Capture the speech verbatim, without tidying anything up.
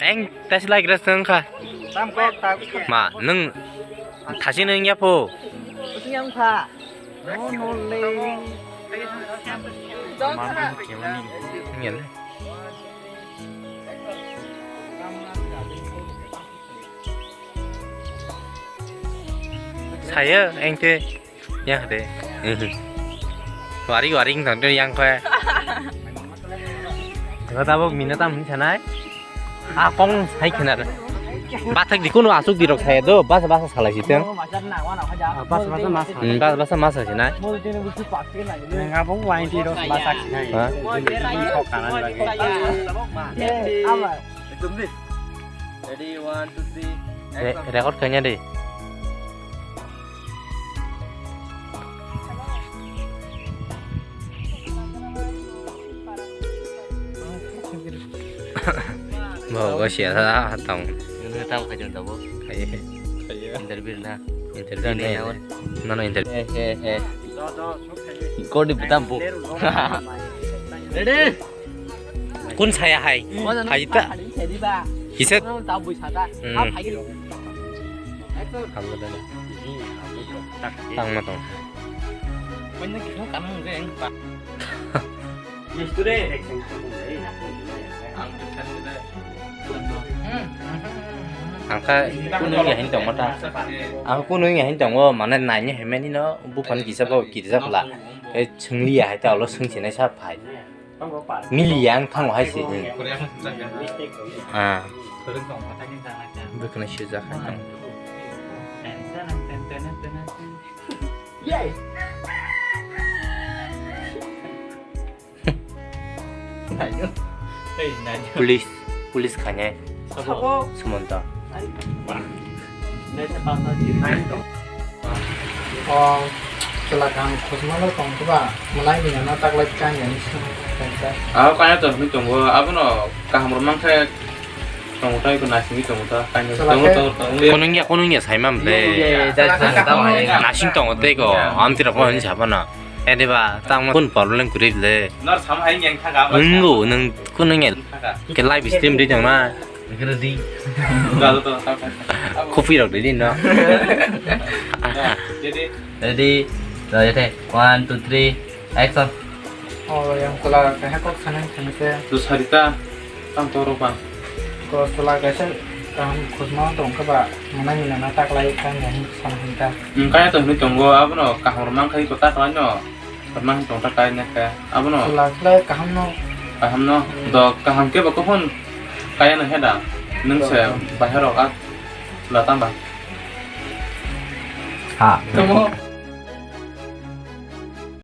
Eng tasi lai gras tang kha. Ma, nung thasi nung ya pho. Nung ya le. Saya engke ya de. Wari wari tang de yang khe. Tabuk mina tam hin sanai. A kong sai khena. Bathak di kuno asuk di rok saya do, bas bas salai siteng. Bas bas mas. Hmm, bas bas mas sinai. Nengabo wain di rok bas sak sinai. Ha? Kok kanan lagi. Ready, one, two, three. Re-, record kanya de. Bo, bo sia sa tong. Ini tahu kajian tahu. Kaye. Interview na. Interview ini na. Yawan. Nono interview. He he he. Kau di betam bu. Ready. Kun saya hai? Hai ta. Kisa. Hmm. Hamla dana. Tang ma tong. Ang kha kunu ya hin tong mata. Ang kunu ya hin tong o mane nai ni hemeni no bu phan kisa bo kisa pla. E chungli ya hai ta lo sung sinai sa phai. Mili yang thango hai se. Ah. Bwkhwna sijak hai tong. Police, police khainai. Sabo. Sumonto. O chwla kaham khosmano tongkhe ba, mwnai mwnano taklai kang ya ni song khaisa. Abo kanya to hwnwi tongo, abono kaham rw mankhe tongo ta, eko nasingwi tongo ta, kanya tongo, tongo, tongo. Konungya, konungya saimam de. Nasing tongo tei ko, amtwi rok hwnwi sabana. Ediba, tamo kun problem kwrwi le. Nor sam hai yang thaga. Wngbo, nung konungya. Thaga. Ke live stream di tongna. Ready. Galo to, tamo. Kopi rok di no. Jadi. Ready. Ready. One, two, three. Action. O yang kula kaha kok sanang sanang se. Tu sarita, tang toro bang. Ko chwla kaisa kaham khosmano tongkhe ba, mwnai mwnano taklai kang ya hin sana hinta. Hmm, kaya to hwnwi tongo, abono kaham rw mankhe ko taklai no. Rw mang tong ta kaya nai khe. Abono. Chwla khlai kaham no. Kaham no. Hmm. Do kaham khe ba kuphun kaya no heda. Nwng se bahai rok a chwla tang ba. Ha. Tamo.